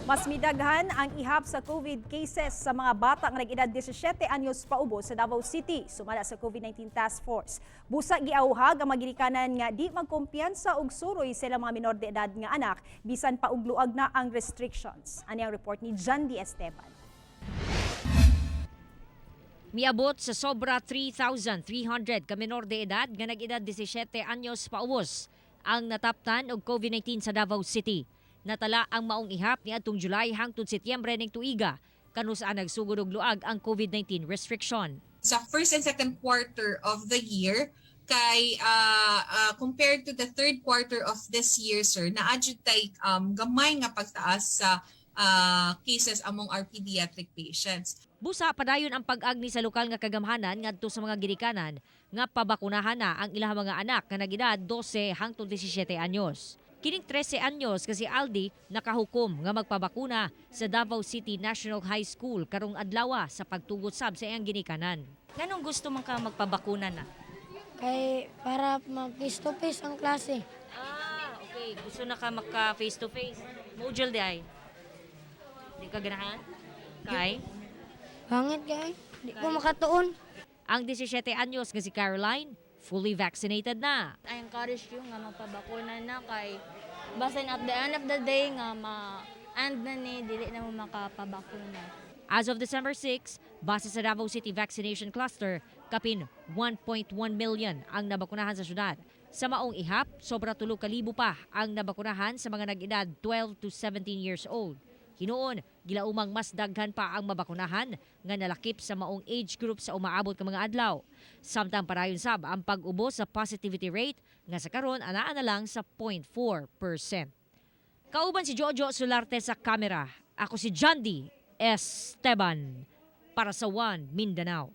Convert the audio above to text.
Mas midaghan ang ihap sa COVID cases sa mga bata nga nag-edad 17 anyos paubos sa Davao City, sumala sa COVID-19 Task Force. Busa giauhag ang mga ginikanan nga di magkumpiyansa og suroy sa ilang mga minor de edad nga anak bisan pa og luag na ang restrictions. Ani ang report ni John D. Esteban. Miabot sa sobra 3,300 ka menor de edad nga nag-edad 17 anyos paubos ang nataptan og COVID-19 sa Davao City. Natala ang maong ihap niadtong July hangtod Setyembre ning tuiga, kanus-a nagsugod og luag ang COVID-19 restriction. Sa first and second quarter of the year kay compared to the third quarter of this year, sir, naa jud tay gamay nga pagtaas sa cases among our pediatric patients. Busa padayon ang pag-agni sa lokal nga kagamhanan ngadto sa mga ginikanan nga pabakunahan na ang ilang mga anak nga nag-edad 12 hangtod 17 anyos. Kining 13 anyos nga si Aldi, nakahukom nga magpabakuna sa Davao City National High School karong adlaw sa pagtugot sab sa iyang ginikanan. Nganong gusto man ka magpabakuna na? Kay para mag face to face ang klase. Ah, okay. Gusto na ka maka face to face. Module di ay. Di ka ganahan? Kay? Pangit kay. Di ko makatuon. Ang 17 anyos nga si Caroline, fully vaccinated na. I encourage you nga magpabakuna na kay basin at the end of the day nga ma end na ni dili na mo makapabakuna. As of December 6, base sa Davao City Vaccination Cluster, kapin 1.1 million ang nabakunahan sa syudad. Sa maong ihap, sobra 3,000 pa ang nabakunahan sa mga nag-edad 12 to 17 years old. Hinuon, gilaumang mas daghan pa ang mabakunahan nga nalakip sa maong age group sa umaabot ka mga adlaw. Samtang padayon sab ang pag-ubos sa positivity rate nga sa karon anaa na lang sa 0.4%. Kauban si Jojo Solarte sa kamera. Ako si Jandy Esteban para sa One Mindanao.